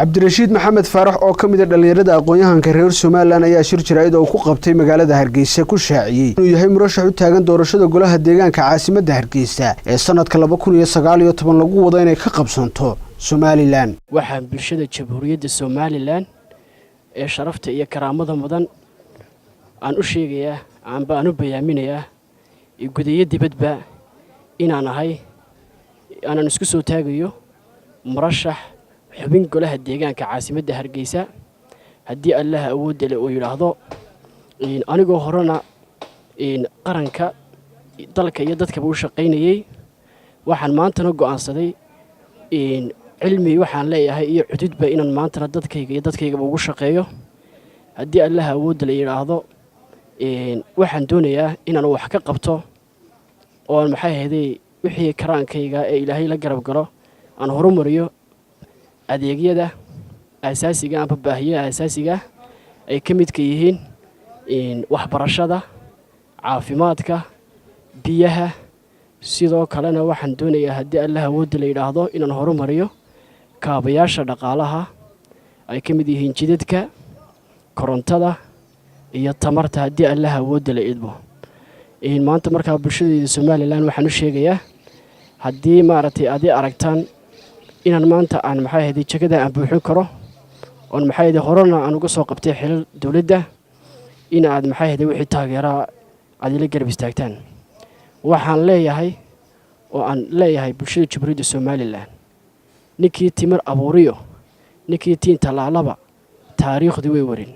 Cabdirashiid Maxamed Faarax oo ka mid a dhallinyarada aqoon-yahanka reer Somaliland ayaa shir jaraa'id oo ku qabtay magaalada Hargeysa ku shaaciyey inuu yahay murashax u taagan doorashada golaha deegaanka caasimadda Hargeysa ee sanadka 2019 lagu wado inay ka qabsanto Somaliland. Waxaan bulshada Jamhuuriyadda Somaliland ee sharafta iyo karaamada mudan aan u sheegayaa aanba aan u bayaaminayaa gudayo dibadba inaan ahay aanan isku soo taagayo murashax xubin golaha deegaanka caasimadda Hargeysa, haddii Allaha awoodda le uu yidhaahdo. Anigoo horena qaranka, dalka iyo dadkaba u shaqaynayey, waxaan maantana go'aansaday cilmi waxaan leeyahay iyo cududba inaan maantana dadkayga iyo dadkaygaba ugu shaqeeyo, haddii Allaha awoodda la yidhaahdo. Waxaan doonayaa inaan wax ka qabto oon, maxay ahayday, wixii karaankayga ee Ilaahay la garab galo aan horumariyo adeegyada asaasiga amba baahiyaha asaasiga ay ka midka yihiin waxbarashada, caafimaadka, biyaha. Sidoo kalena waxaan doonayaa, haddii Allaha awoodda la yidhaahdo, inaan horumariyo kaabayaasha dhaqaalaha ay ka mid yihiin jidadka, korontada iyo tamarta, haddii Allaha awoodda la idmo. Maanta markaa bulshadeyda Somaliland waxaan u sheegayaa, haddii maaragtay adii aragtaan inaan maanta aan, maxay ahayday, jagada aan buuxin karo oon, maxay ahayday, horena aan uga soo qabtay xilal dowladda, in aad, maxay ahayday, wixii taageeraa aad ila garab istaagtaan. Waxaan leeyahay oo aan leeyahay bulshada Jamhuuriyadda Somaliland: ninkii timir abuuriyo, ninkii tiin tallaalaba, taariikhdii way warin.